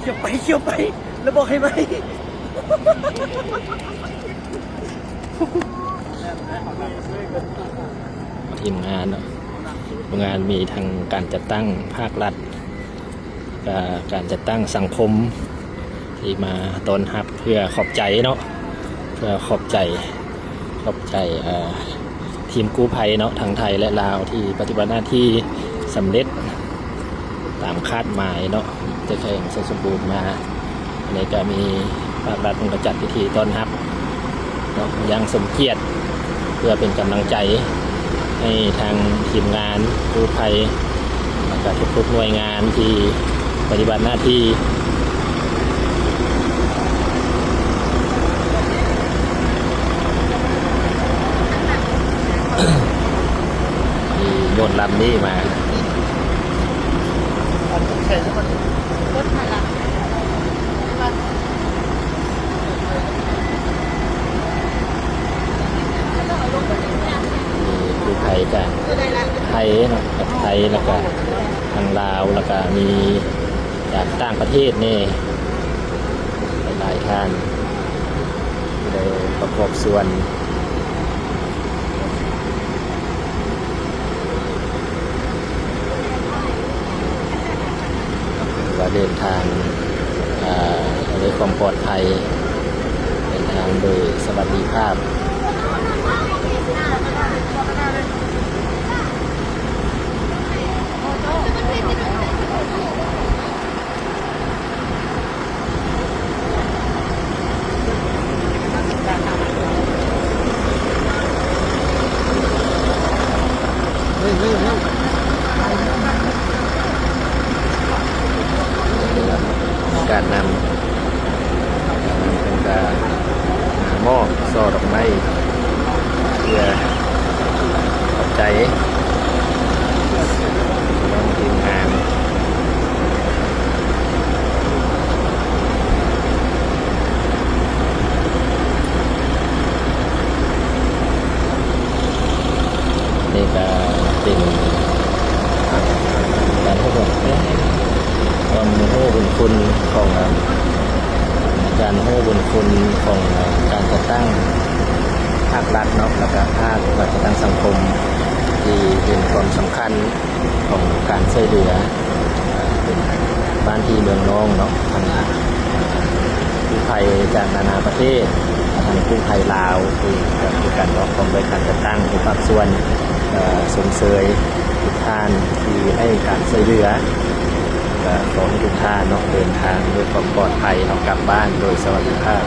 ຂຽວໄປ ຂຽວໄປ ແລ້ວບອກໃຫ້ໄວ. ທີມງານເນາະ ທີມງານມີທັງການຈັດຕັ້ງພາກລັດ ກະການຈັດຕັ້ງສັງຄົມທີ່ມາຕ້ອນຮັບ ເພື່ອຂອບໃຈເນາະ ເພື່ອຂອບໃຈ ຂອບໃຈ ເອີ ທີມກູ້ໄພເນາະ ທັງໄທ ແລະ ລາວ ທີ່ປະຕິບັດໜ້າທີ່ສຳເລັດຕາມຄາດໝາຍເນາະ ຈາກແຂວງໄຊສົມບູນມາ. ອັນນີ້ກະມີພາກລັດເພິ່ນກະຈັດພິທີຕ້ອນຮັບເນາະ ຢ່າງສົມກຽດ ເພື່ອເປັນກຳລັງໃຈໃຫ້ທາງທີມງານກູ້ໄພ ແລ້ວກະທຸກໆໜ່ວຍງານທີ່ປະຕິບັດໜ້າທີ່ ທີ່ຍົນລຳນີ້ມາ. ມີກູ້ໄພຈາກໄທເນາະ ຈາກໄທ ແລ້ວກະທາງລາວ ແລ້ວກະມີຈາກຕ່າງປະເທດແດ່ ຫຼາຍໆທ່ານທີ່ໄດ້ປະກອບສ່ວນ ວ່າເດີນທາງ ເອີ ດ້ວຍຄວາມປອດໄພ ເດີນທາງໂດຍສະຫວັດດີພາບ. ການນຳ ເພິ່ນກະມາມອບຊ່ອດອກໄມ້ ເພື່ອຂອບໃຈພີ່ນ້ອງທີມງານ. ນີ້ກະເປັນການຮູ້ ຄວາມຮູ້ບຸນຄຸນຂອງ ການຮູ້ບຸນຄຸນຂອງການຈັດຕັ້ງພາກລັດເນາະ ແລ້ວກະພາກລັດຈັດຕັ້ງສັງຄົມ ທີ່ເຫັນຄວາມສຳຄັນຂອງການຊ່ວຍເຫຼືອ ເປັນບ້ານພີ່ເມືອງນ້ອງເນາະ ທັງກູ້ໄພຈາກນານາປະເທດ ທັງກູ້ໄພລາວ ຄືກັນເນາະ ພ້ອມດ້ວຍການຈັດຕັ້ງທຸກພາກສ່ວນ ເອີ ຊົມເຊີຍທຸກທ່ານທີ່ໃຫ້ການຊ່ວຍເຫຼືອ. ກະຂໍໃຫ້ທຸກທ່ານເນາະ ເດີນທາງດ້ວຍຄວາມປອດໄພເນາະ ກັບບ້ານໂດຍສະຫວັດດີພາບ.